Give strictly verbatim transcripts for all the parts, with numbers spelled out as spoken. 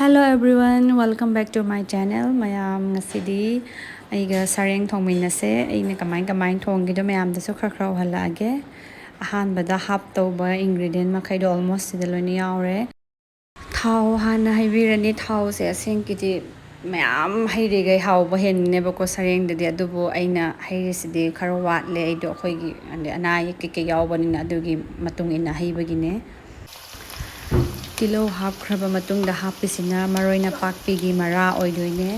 Hello everyone, welcome back to my channel. ꯃꯌꯥꯝ, ꯉꯁꯤꯗꯤ ꯑꯩꯒ ꯁꯔꯦꯡ ꯊꯣꯡꯃꯤꯟꯅꯁꯦ꯫ ꯑꯩꯅ ꯀꯃꯥꯏ ꯀꯃꯥꯏ ꯊꯣꯡꯒꯦꯗꯣ ꯃꯌꯥꯝꯗꯁꯨ ꯈꯔ ꯈꯔ ꯎꯍꯜꯂꯛꯑꯒꯦ꯫ ꯑꯍꯥꯟꯕꯗ ꯍꯥꯞꯇꯧꯕ ingredient ꯃꯈꯩꯗꯣ almost ꯁꯤꯗ ꯂꯣꯏꯅ ꯌꯥꯎꯔꯦ꯫ ꯊꯥꯎ ꯍꯥꯟꯅ ꯍꯩꯕꯤꯔꯅꯤ꯫ ꯊꯥꯎꯁꯦ ꯑꯁꯦꯡꯀꯤꯗꯤ ꯃꯌꯥꯝ ꯍꯩꯔꯤꯈꯩ ꯍꯥꯎꯕ ꯍꯦꯟꯅꯦꯕꯀꯣ ꯁꯔꯦꯡꯗꯗꯤ, ꯑꯗꯨꯕꯨ ꯑꯩꯅ ꯍꯩꯔꯤꯁꯤꯗꯤ ꯈꯔ ꯋꯥꯠꯂꯦ꯫ ꯑꯩꯗꯣ ꯑꯩꯈꯣꯏꯒꯤ, ꯍꯥꯏꯗꯤ, ꯑꯅꯥ ꯑꯌꯦꯛ ꯀꯩꯀꯩ ꯌꯥꯎꯕꯅꯤꯅ ꯑꯗꯨꯒꯤ ꯃꯇꯨꯡ ꯏꯟꯅ ꯍꯩꯕꯒꯤꯅꯦ꯫ ꯇꯤꯜꯍꯧ ꯍꯥꯞꯈ꯭ꯔꯕ ꯃꯇꯨꯡꯗ ꯍꯥꯞꯄꯤꯁꯤꯅ ꯃꯔꯣꯏ ꯅꯄꯥꯛꯄꯤꯒꯤ ꯃꯔꯥ ꯑꯣꯏꯗꯣꯏꯅꯦ꯫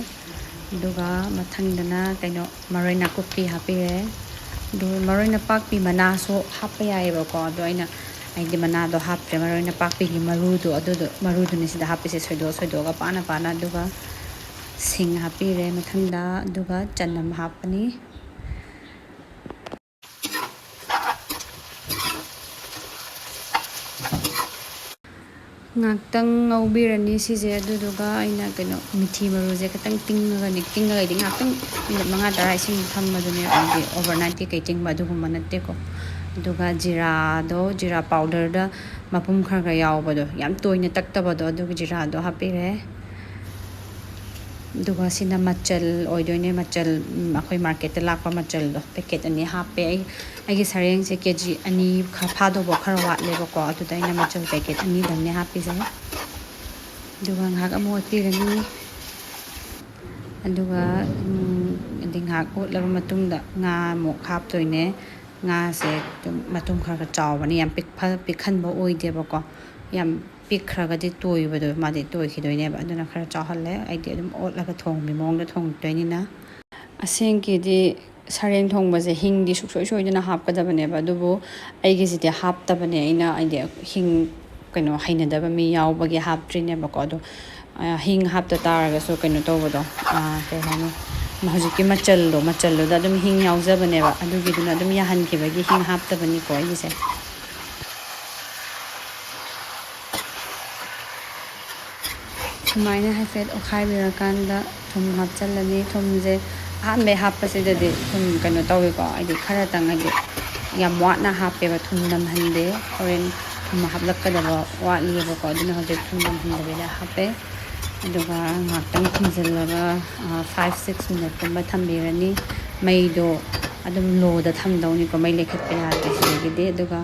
ꯑꯗꯨꯒ ꯃꯊꯪꯗꯅ ꯀꯩꯅꯣ, ꯃꯔꯣꯏ ꯅꯥꯀꯨꯞꯄꯤ ꯍꯥꯞꯄꯤꯔꯦ꯫ ꯑꯗꯨ ꯃꯔꯣꯏ ꯅꯄꯥꯛꯄꯤ ꯃꯅꯥꯁꯨ ꯍꯥꯞꯄ ꯌꯥꯏꯑꯕꯀꯣ, ꯑꯗꯣ ꯑꯩꯅ, ꯑꯩꯗꯤ ꯃꯅꯥꯗꯣ ꯍꯥꯞꯇ꯭ꯔꯦ꯫ ꯃꯔꯣꯏ ꯅꯄꯥꯛꯄꯤꯒꯤ ꯃꯔꯨꯗꯣ, ꯑꯗꯨꯗꯣ, ꯃꯔꯨꯗꯨꯅꯤ ꯁꯤꯗ ꯍꯥꯞꯄꯤꯁꯦ, ꯁꯣꯏꯗꯣꯛꯑ ꯁꯣꯏꯗꯣꯛꯑꯒ ꯄꯥꯅ ꯄꯥꯅ꯫ ꯑꯗꯨꯒ ꯁꯤꯡ ꯍꯥꯞꯄꯤꯔꯦ ꯃꯊꯪꯗ, ꯑꯗꯨꯒ ꯆꯅꯝ ꯍꯥꯞꯄꯅꯤ꯫ ꯉꯥꯛꯇꯪ ꯉꯧꯕꯤꯔꯅꯤ ꯁꯤꯁꯦ꯫ ꯑꯗꯨꯗꯨꯒ ꯑꯩꯅ ꯀꯩꯅꯣ, ꯃꯤꯊꯤ ꯃꯔꯨꯁꯦ ꯈꯤꯇꯪ ꯇꯤꯡꯉꯒꯅꯤ, ꯇꯤꯡꯉꯒꯗꯤ ꯉꯥꯛꯇꯪ, ꯃꯤꯅꯤꯠ ꯃꯉꯥ ꯇꯔꯥ ꯏꯁꯤꯡ ꯊꯝꯕꯗꯨꯅꯦ, ꯍꯥꯏꯗꯤ overnight ꯀꯩꯀꯩ ꯇꯤꯡꯕ ꯑꯗꯨꯒꯨꯝꯕ ꯅꯠꯇꯦꯀꯣ꯫ ꯑꯗꯨꯒ ꯖꯤꯔꯥꯗꯣ, ꯖꯤꯔꯥ powderꯗ ꯃꯄꯨꯝ ꯈꯔ ꯈꯔ ꯌꯥꯎꯕꯗꯣ, ꯌꯥꯝ ꯇꯣꯏꯅ ꯇꯛꯇꯕꯗꯣ, ꯑꯗꯨꯒꯤ ꯖꯤꯔꯥꯗꯣ ꯍꯥꯞꯄꯤꯔꯦ꯫ ꯑꯗꯨꯒ ꯁꯤꯅ ꯃꯆꯜ ꯑꯣꯏꯗꯣꯏꯅꯦ, ꯃꯆꯜ, ꯎꯝ, ꯑꯩꯈꯣꯏ marketꯇ ꯂꯥꯛꯄ ꯃꯆꯜꯗꯣ packet ꯑꯅꯤ ꯍꯥꯞꯄꯦ꯫ ꯑꯩ, ꯑꯩꯒꯤ ꯁꯔꯦꯡꯁꯦ KG ꯑꯅꯤ ꯈꯔ ꯐꯥꯗꯧꯕ ꯈꯔ ꯋꯥꯠꯂꯦꯕꯀꯣ, ꯑꯗꯨꯗ ꯑꯩꯅ ꯃꯆꯜ packet ꯑꯅꯤꯗꯪꯅꯦ ꯍꯥꯞꯄꯤꯁꯦ꯫ ꯑꯗꯨꯒ ꯉꯥꯏꯍꯥꯛ ꯑꯃꯨꯛ ꯑꯣꯠꯄꯤꯔꯅꯤ꯫ ꯑꯗꯨꯒ, ꯎꯝ, ꯑꯗꯩ ꯉꯥꯏꯍꯥꯛ ꯑꯣꯠꯂꯕ ꯃꯇꯨꯡꯗ ꯉꯥ ꯑꯃꯨꯛ ꯍꯥꯞꯇꯣꯏꯅꯦ꯫ ꯉꯥꯁꯦ ꯑꯗꯨꯝ ꯃꯇꯨꯝ ꯈꯔ ꯈꯔ ꯆꯥꯎꯕꯅꯤ, ꯌꯥꯝ ꯄꯤꯛꯐ-, ꯄꯤꯛꯍꯟꯕ ꯑꯣꯏꯗꯦꯕꯀꯣ꯫ ꯌꯥꯝ ꯄꯤꯛꯈ꯭ꯔꯒꯗꯤ ꯇꯣꯏꯕꯗꯣ, ꯃꯥꯗꯤ ꯇꯣꯏꯈꯤꯗꯣꯏꯅꯦꯕ꯫ ꯑꯗꯨꯅ ꯈꯔ ꯆꯥꯎꯍꯜꯂꯦ꯫ ꯑꯩꯗꯤ ꯑꯗꯨꯝ ꯑꯣꯠꯂꯒ ꯊꯣꯡꯕꯤ ꯃꯑꯣꯡꯗ ꯊꯣꯡꯗꯣꯏꯅꯤꯅ꯫ ꯑꯁꯦꯡꯀꯤꯗꯤ ꯁꯔꯦꯡ ꯊꯣꯡꯕꯁꯦ ꯍꯤꯡꯗꯤ ꯁꯨꯡꯁꯣꯏ ꯁꯣꯏꯗꯅ ꯍꯥꯞꯀꯗꯕꯅꯦꯕ, ꯑꯗꯨꯕꯨ ꯑꯩꯒꯤꯁꯤꯗꯤ ꯍꯥꯞꯇꯕꯅꯦ꯫ ꯑꯩꯅ, ꯍꯥꯏꯗꯤ, ꯍꯤꯡ, ꯀꯩꯅꯣ, ꯍꯩꯅꯗꯕ ꯃꯤ ꯌꯥꯎꯕꯒꯤ ꯍꯥꯞꯇ꯭ꯔꯤꯅꯦꯕꯀꯣ꯫ ꯑꯗꯣ, ꯑ, ꯍꯤꯡ ꯍꯥꯞꯇ ꯇꯥꯔꯒꯁꯨ, ꯀꯩꯅꯣ ꯇꯧꯕꯗꯣ, ꯑ, ꯀꯩ ꯍꯥꯏꯅꯤ, ꯍꯧꯖꯤꯛꯀꯤ ꯃꯆꯜꯗꯣ, ꯃꯆꯜꯗꯨꯗ ꯑꯗꯨꯝ ꯍꯤꯡ ꯌꯥꯎꯖꯕꯅꯦꯕ, ꯑꯗꯨꯒꯤꯗꯨꯅ ꯑꯗꯨꯝ ꯌꯥꯍꯟꯈꯤꯕꯒꯤ ꯍꯤꯡ ꯍꯥꯞꯇꯕꯅꯤꯀꯣ ꯑꯩꯒꯤꯁꯦ꯫ ꯁꯨꯃꯥꯏꯅ ꯍꯥꯏꯐꯦꯠ ꯑꯣꯠꯈꯥꯏꯕꯤꯔꯀꯥꯟꯗ ꯊꯨꯝ ꯍꯥꯞꯆꯤꯜꯂꯅꯤ꯫ ꯊꯨꯝꯁꯦ ꯑꯍꯥꯟꯕꯩ ꯍꯥꯞꯄꯁꯤꯗꯗꯤ ꯊꯨꯝ ꯀꯩꯅꯣ ꯇꯧꯋꯦꯀꯣ, ꯍꯥꯏꯗꯤ ꯈꯔꯇꯪ, ꯍꯥꯏꯗꯤ ꯌꯥꯝ ꯋꯥꯠꯅ ꯍꯥꯞꯄꯦꯕ, ꯊꯨꯝ ꯅꯝꯍꯟꯗꯦ꯫ ꯍꯣꯔꯦꯟ ꯊꯨꯝ ꯍꯥꯞꯂꯛꯀꯗꯕ ꯋꯥꯠꯂꯤꯑꯕꯀꯣ, ꯑꯗꯨꯅ ꯍꯧꯖꯤꯛ ꯊꯨꯝ ꯅꯝꯍꯟꯗꯕꯤꯗ ꯍꯥꯞꯄꯦ꯫ ꯑꯗꯨꯒ ꯉꯥꯏꯍꯥꯛꯇꯪ ꯈꯨꯝꯖꯤꯜꯂꯒ, ꯐꯥꯏꯚ ꯁꯤꯛꯁ ꯃꯤꯅꯠꯀꯨꯝꯕ ꯊꯝꯕꯤꯔꯅꯤ꯫ ꯃꯩꯗꯣ ꯑꯗꯨꯝ ꯂꯣꯗ ꯊꯝꯗꯧꯅꯤꯀꯣ, ꯃꯩ ꯂꯩꯈꯠꯄ ꯌꯥꯗꯦ ꯁꯤꯗꯒꯤꯗꯤ꯫ ꯑꯗꯨꯒ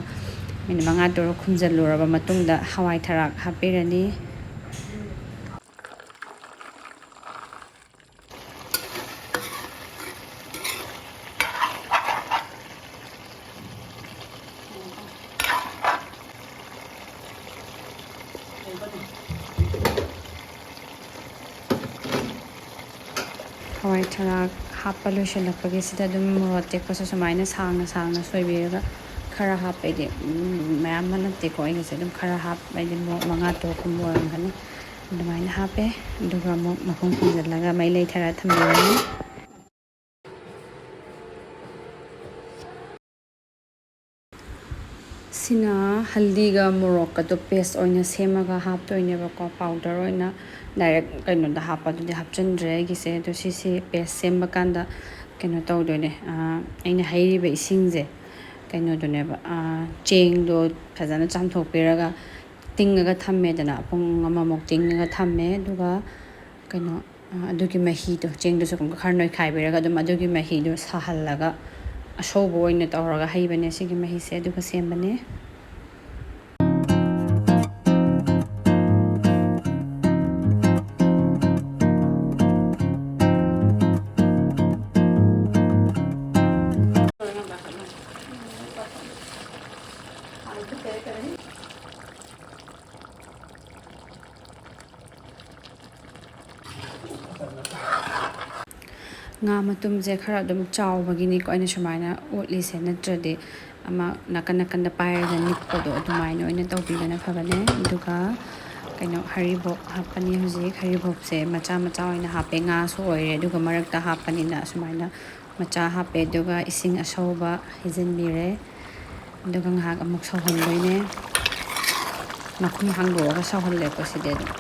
ꯃꯤꯅꯤꯠ ꯃꯉꯥ ꯇꯔꯨꯛ ꯈꯨꯝꯖꯤꯜꯂꯨꯔꯕ ꯃꯇꯨꯡꯗ ꯍꯋꯥꯏ ꯊꯔꯥꯛ ꯍꯥꯞꯄꯤꯔꯅꯤ꯫ ꯍꯋꯥꯏ ꯊꯔꯥꯛ ꯍꯥꯞꯄ ꯂꯣꯏꯁꯤꯜꯂꯛꯄꯒꯤꯁꯤꯗ ꯑꯗꯨꯝ ꯃꯣꯔꯣꯛ ꯑꯇꯦꯛꯄꯁꯨ ꯁꯨꯃꯥꯏꯅ ꯁꯥꯡꯅ ꯁꯥꯡꯅ ꯁꯣꯏꯕꯤꯔꯒ ꯈꯔ ꯍꯥꯞꯄ꯫ ꯑꯩꯗꯤ, ꯎꯝ, ꯃꯌꯥꯝ ꯑꯃ ꯅꯠꯇꯦꯀꯣ, ꯑꯩꯒꯤꯁꯦ ꯑꯗꯨꯝ ꯈꯔ ꯍꯥꯞ-, ꯍꯥꯏꯗꯤ ꯃꯣꯔꯣꯛ ꯃꯉꯥ ꯇꯔꯨꯛꯀꯨꯝꯕ ꯑꯣꯏꯔꯝꯒꯅꯤ꯫ ꯑꯗꯨꯃꯥꯏꯅ ꯍꯥꯞꯄꯦ꯫ ꯑꯗꯨꯒ ꯑꯃꯨꯛ ꯃꯈꯨꯝ ꯈꯨꯝꯖꯤꯜꯂꯒ ꯃꯩ ꯂꯩꯊꯔ ꯊꯝꯕꯤꯔꯅꯤ꯫ ꯁꯤꯅ ꯍꯜꯗꯤꯒ ꯃꯣꯔꯣꯛꯀꯗꯣ ꯄꯦꯁ ꯑꯣꯏꯅ ꯁꯦꯝꯃꯒ ꯍꯥꯞꯇꯣꯏꯅꯦꯕꯀꯣ, ꯄꯥꯎꯗꯔ ꯑꯣꯏꯅ ꯗꯥꯏꯔꯦꯛ ꯀꯩꯅꯣꯗ ꯍꯥꯞꯄꯗꯨꯗꯤ ꯍꯥꯞꯆꯤꯟꯗ꯭ꯔꯦ ꯑꯩꯒꯤꯁꯦ꯫ ꯑꯗꯣ ꯁꯤꯁꯤ ꯄꯦꯁ ꯁꯦꯝꯕ ꯀꯥꯟꯗ ꯀꯩꯅꯣ ꯇꯧꯗꯣꯏꯅꯦ, ꯑꯥ, ꯑꯩꯅ ꯍꯩꯔꯤꯕ ꯏꯁꯤꯡꯁꯦ ꯀꯩꯅꯣꯗꯨꯅꯦꯕ, ꯑꯥ, ꯆꯦꯡꯗꯣ ꯐꯖꯅ ꯆꯥꯝꯊꯣꯛꯄꯤꯔꯒ ꯇꯤꯡꯉꯒ ꯊꯝꯃꯦꯗꯅ, ꯄꯨꯡ ꯑꯃꯃꯨꯛ ꯇꯤꯡꯉꯒ ꯊꯝꯃꯦ꯫ ꯑꯗꯨꯒ ꯀꯩꯅꯣ, ꯑ, ꯑꯗꯨꯒꯤ ꯃꯍꯤꯗꯣ, ꯆꯦꯡꯗꯨꯁꯨ ꯈꯔ ꯅꯣꯏꯈꯥꯏꯕꯤꯔꯒ ꯑꯗꯨꯝ ꯑꯗꯨꯒꯤ ꯃꯍꯤꯗꯣ ꯁꯥꯍꯜꯂꯒ ꯑꯁꯧꯕ ꯑꯣꯏꯅ ꯇꯧꯔꯒ ꯍꯩꯕꯅꯦ ꯁꯤꯒꯤ ꯃꯍꯤꯁꯦ, ꯑꯗꯨꯒ ꯁꯦꯝꯕꯅꯦ꯫ ꯉꯥ ꯃꯇꯨꯝꯁꯦ ꯈꯔ ꯑꯗꯨꯝ ꯆꯥꯎꯕꯒꯤꯅꯤꯀꯣ ꯑꯩꯅ ꯁꯨꯃꯥꯏꯅ ꯑꯣꯠꯂꯤꯁꯦ, ꯅꯠꯇ꯭ꯔꯗꯤ ꯑꯃ ꯅꯥꯀꯟ ꯅꯥꯀꯟꯗ ꯄꯥꯏꯔꯒ ꯅꯤꯛꯄꯗꯣ ꯑꯗꯨꯃꯥꯏꯅ ꯑꯣꯏꯅ ꯇꯧꯕꯤꯕꯅ ꯐꯕꯅꯦ꯫ ꯑꯗꯨꯒ ꯀꯩꯅꯣ, ꯍꯔꯤꯕꯣꯞ ꯍꯥꯞꯄꯅꯤ ꯍꯧꯖꯤꯛ꯫ ꯍꯔꯤꯕꯣꯞꯁꯦ ꯃꯆꯥ ꯃꯆꯥ ꯑꯣꯏꯅ ꯍꯥꯞꯄꯦ, ꯉꯥꯁꯨ ꯑꯣꯏꯔꯦ, ꯑꯗꯨꯒ ꯃꯔꯛꯇ ꯍꯥꯞꯄꯅꯤꯅ ꯑꯁꯨꯃꯥꯏꯅ ꯃꯆꯥ ꯍꯥꯞꯄꯦ꯫ ꯑꯗꯨꯒ ꯏꯁꯤꯡ ꯑꯁꯧꯕ ꯍꯩꯖꯤꯟꯕꯤꯔꯦ꯫ ꯑꯗꯨꯒ ꯉꯥꯏꯍꯥꯛ ꯑꯃꯨꯛ ꯁꯧꯍꯟꯗꯣꯏꯅꯦ꯫ ꯃꯈꯨꯝ ꯍꯥꯡꯗꯣꯛꯑꯒ ꯁꯧꯍꯜꯂꯦꯀꯣ꯫ ꯁꯤꯗꯤ ꯑꯗꯨꯝ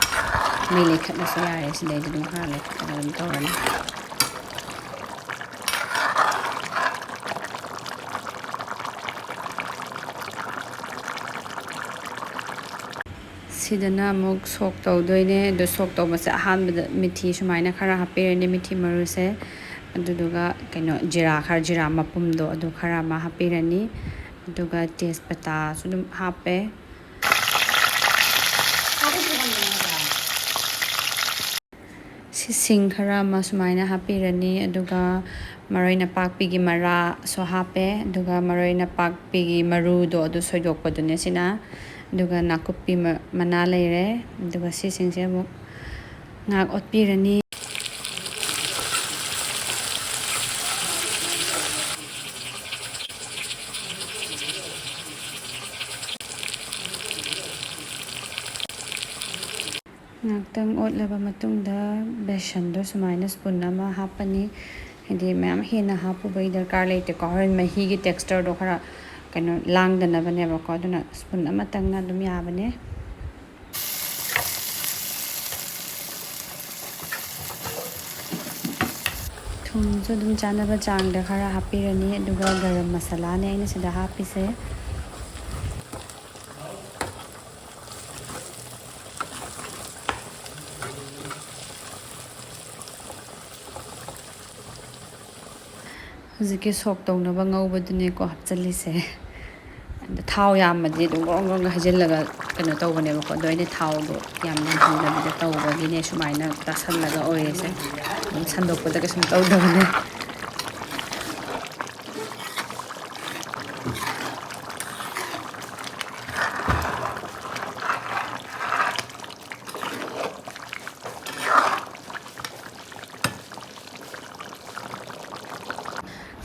ꯃꯩ ꯂꯩꯈꯠꯂꯁꯨ ꯌꯥꯔꯦ꯫ ꯁꯤꯗꯩꯗꯤ ꯑꯗꯨꯝ ꯈꯔ ꯂꯩꯈꯠꯂꯒ ꯑꯗꯨꯝ ꯇꯧꯔꯅꯤ꯫ ꯁꯤꯗꯅ ꯑꯃꯨꯛ ꯁꯣꯛ ꯇꯧꯗꯣꯏꯅꯦ꯫ ꯑꯗꯣ ꯁꯣꯛ ꯇꯧꯕꯁꯦ ꯑꯍꯥꯟꯕꯗ ꯃꯤꯊꯤ ꯁꯨꯃꯥꯏꯅ ꯈꯔ ꯍꯥꯞꯄꯤꯔꯅꯤ, ꯃꯤꯊꯤ ꯃꯔꯨꯁꯦ꯫ ꯑꯗꯨꯗꯨꯒ ꯀꯩꯅꯣ, ꯖꯤꯔꯥ ꯈꯔ, ꯖꯤꯔꯥ ꯃꯄꯨꯝꯗꯣ ꯑꯗꯨ ꯈꯔ ꯑꯃ ꯍꯥꯞꯄꯤꯔꯅꯤ꯫ ꯑꯗꯨꯒ ꯇꯦꯖꯄꯇꯥꯁꯨ ꯑꯗꯨꯝ ꯍꯥꯞꯄꯦ꯫ ꯁꯤ ꯁꯤꯡ ꯈꯔ ꯑꯃ ꯁꯨꯃꯥꯏꯅ ꯍꯥꯞꯄꯤꯔꯅꯤ, ꯑꯗꯨꯒ ꯃꯔꯣꯏ ꯅꯄꯥꯛꯄꯤꯒꯤ ꯃꯔꯥꯁꯨ ꯍꯥꯞꯄꯦ, ꯑꯗꯨꯒ ꯃꯔꯣꯏ ꯅꯄꯥꯛꯄꯤꯒꯤ ꯃꯔꯨꯗꯣ ꯑꯗꯨ ꯁꯣꯏꯗꯣꯛꯄꯗꯨꯅꯦ ꯁꯤꯅ, ꯑꯗꯨꯒ ꯅꯥꯀꯨꯞꯄꯤ ꯃ-, ꯃꯅꯥ ꯂꯩꯔꯦ, ꯑꯗꯨꯒ ꯁꯤꯁꯤꯡꯁꯦ ꯑꯃꯨꯛ ꯉꯥꯏꯍꯥꯛ ꯑꯣꯠꯄꯤꯔꯅꯤ꯫ ꯉꯥꯛꯇꯪ ꯑꯣꯠꯂꯕ ꯃꯇꯨꯡꯗ ꯕꯦꯁꯟꯗꯣ ꯁꯨꯃꯥꯏꯅ ꯁ꯭ꯄꯨꯟ ꯑꯃ ꯍꯥꯞꯄꯅꯤ꯫ ꯍꯥꯏꯗꯤ ꯃꯌꯥꯝ ꯍꯦꯟꯅ ꯍꯥꯞꯄꯨꯕꯒꯤ ꯗꯔꯀꯥꯔ ꯂꯩꯇꯦꯀꯣ, ꯍꯣꯔꯦꯟ ꯃꯍꯤꯒꯤ ꯇꯦꯛꯁꯆꯔꯗꯣ ꯈꯔ ꯀꯩꯅꯣ ꯂꯥꯡꯗꯅꯕꯅꯦꯕꯀꯣ, ꯑꯗꯨꯅ ꯁ꯭ꯄꯨꯟ ꯑꯃꯇꯪꯅ ꯑꯗꯨꯝ ꯌꯥꯕꯅꯦ꯫ ꯊꯨꯝꯁꯨ ꯑꯗꯨꯝ ꯆꯥꯅꯕ ꯆꯥꯡꯗ ꯈꯔ ꯍꯥꯞꯄꯤꯔꯅꯤ, ꯑꯗꯨꯒ ꯒꯔꯝ ꯃꯁꯥꯂꯥꯅꯦ ꯑꯩꯅ ꯁꯤꯗ ꯍꯥꯞꯄꯤꯁꯦ꯫ ꯍꯧꯖꯤꯛꯀꯤ ꯁꯣꯛ ꯇꯧꯅꯕ ꯉꯧꯕꯗꯨꯅꯦꯀꯣ ꯍꯥꯞꯆꯜꯂꯤꯁꯦ꯫ ꯑꯗ ꯊꯥꯎ ꯌꯥꯝꯃꯗꯤ ꯑꯗꯨꯝ ꯒ꯭ꯔꯣꯡ ꯒ꯭ꯔꯣꯡ ꯍꯩꯖꯤꯜꯂꯒ ꯀꯩꯅꯣ ꯇꯧꯕꯅꯦꯕꯀꯣ, ꯑꯗꯣ ꯑꯩꯅ ꯊꯥꯎꯗꯣ ꯌꯥꯝ ꯌꯥꯝꯍꯟꯗꯕꯤꯗ ꯇꯧꯕꯒꯤꯅꯦ ꯁꯨꯃꯥꯏꯅ ꯇꯥꯁꯜꯂꯒ ꯑꯣꯏꯔꯤꯁꯦ꯫ ꯑꯗꯨꯝ ꯁꯟꯗꯣꯛꯄꯗ ꯀꯩꯁꯨꯝ ꯇꯧꯗꯕꯅꯦ꯫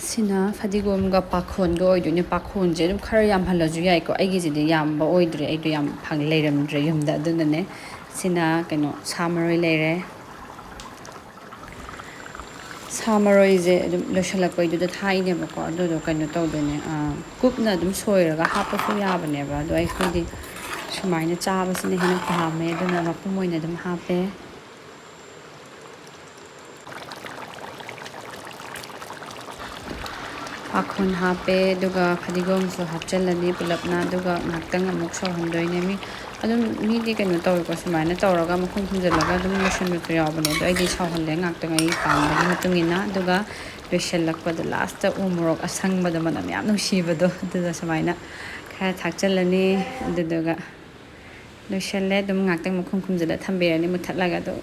ꯁꯤꯅ ꯐꯗꯤꯒꯣꯝꯒ ꯄꯥꯈꯣꯟꯒ ꯑꯣꯏꯗꯣꯏꯅꯦ꯫ ꯄꯥꯈꯣꯟꯁꯦ ꯑꯗꯨꯝ ꯈꯔ ꯌꯥꯝꯍꯜꯂꯁꯨ ꯌꯥꯏꯀꯣ꯫ ꯑꯩꯒꯤꯁꯤꯗꯤ ꯌꯥꯝꯕ ꯑꯣꯏꯗ꯭ꯔꯦ, ꯑꯩꯗꯣ ꯌꯥꯝ ꯐꯪ-, ꯂꯩꯔꯝꯗ꯭ꯔꯦ ꯌꯨꯝꯗ, ꯑꯗꯨꯅꯅꯦ꯫ ꯁꯤꯅ ꯀꯩꯅꯣ, ꯁꯥ ꯃꯔꯣꯏ ꯂꯩꯔꯦ꯫ ꯁꯥ ꯃꯔꯣꯏꯁꯦ ꯑꯗꯨꯝ ꯂꯣꯏꯁꯤꯜꯂꯛꯄꯩꯗꯨꯗ ꯊꯥꯛꯏꯅꯦꯕꯀꯣ꯫ ꯑꯗꯨꯗꯣ ꯀꯩꯅꯣ ꯇꯧꯗꯣꯏꯅꯦ, ꯑꯥ, ꯀꯨꯞꯅ ꯑꯗꯨꯝ ꯁꯣꯏꯔꯒ ꯍꯥꯞꯄꯁꯨ ꯌꯥꯕꯅꯦꯕ꯫ ꯑꯗꯣ ꯑꯩꯈꯣꯏꯗꯤ ꯁꯨꯃꯥꯏꯅ ꯆꯥꯕꯁꯤꯅ ꯍꯦꯟꯅ ꯄꯥꯝꯃꯦ, ꯑꯗꯨꯅ ꯃꯄꯨꯝ ꯑꯣꯏꯅ ꯑꯗꯨꯝ ꯍꯥꯞꯄꯦ꯫ ꯄꯥꯈꯣꯟ ꯍꯥꯞꯄꯦ, ꯑꯗꯨꯒ ꯐꯗꯤꯒꯣꯝꯁꯨ ꯍꯥꯞꯆꯤꯜꯂꯅꯤ ꯄꯨꯂꯞꯅ, ꯑꯗꯨꯒ ꯉꯥꯛꯇꯪ ꯑꯃꯨꯛ ꯁꯧꯍꯟꯗꯣꯏꯅꯦ꯫ ꯃꯤ ꯑꯗꯨꯝ ꯃꯤꯗꯤ ꯀꯩꯅꯣ ꯇꯧꯋꯦꯀꯣ, ꯁꯨꯃꯥꯏꯅ ꯇꯧꯔꯒ ꯃꯈꯨꯝ ꯈꯨꯝꯖꯤꯜꯂꯒ ꯑꯗꯨꯝ ꯂꯣꯏꯁꯤꯟꯕꯁꯨ ꯌꯥꯎꯕꯅꯦ꯫ ꯑꯗꯣ ꯑꯩꯗꯤ ꯁꯥꯎꯍꯜꯂꯦ ꯉꯥꯛꯇꯪ ꯑꯩꯒꯤ ꯄꯥꯝꯕꯒꯤ ꯃꯇꯨꯡ ꯏꯟꯅ꯫ ꯑꯗꯨꯒ ꯂꯣꯏꯁꯤꯜꯂꯛꯄꯗ ꯂꯥꯁꯇ ꯎ ꯃꯣꯔꯣꯛ ꯑꯁꯪꯕꯗꯣ, ꯃꯅꯝ ꯌꯥꯝ ꯅꯨꯡꯁꯤꯕꯗꯣ, ꯑꯗꯨꯗꯣ ꯁꯨꯃꯥꯏꯅ ꯈꯔ ꯊꯥꯛꯆꯤꯜꯂꯅꯤ꯫ ꯑꯗꯨꯗꯨꯒ ꯂꯣꯏꯁꯤꯜꯂꯦ꯫ ꯑꯗꯨꯝ ꯉꯥꯛꯇꯪ ꯃꯈꯨꯝ ꯈꯨꯝꯖꯤꯜꯂ ꯊꯝꯕꯤꯔꯅꯤ ꯃꯨꯠꯊꯠꯂꯒ꯫ ꯑꯗꯨ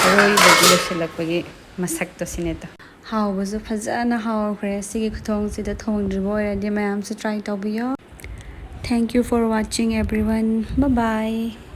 ꯑꯔꯣꯏꯕꯒꯤ ꯂꯣꯏꯁꯤꯜꯂꯛꯄꯒꯤ ꯃꯁꯛꯇꯣ ꯁꯤꯅꯦ꯫ ꯍꯥꯎꯕꯁꯨ ꯐꯖꯅ ꯍꯥꯎꯈ꯭ꯔꯦ꯫ ꯁꯤꯒꯤ ꯈꯨꯊꯣꯡꯁꯤꯗ ꯊꯣꯡꯗ꯭ꯔꯤꯕ ꯑꯣꯏꯔꯗꯤ ꯃꯌꯥꯝꯁꯨ try ꯇꯧꯕꯤꯌꯣ꯫ Thank you for watching everyone. Bye bye.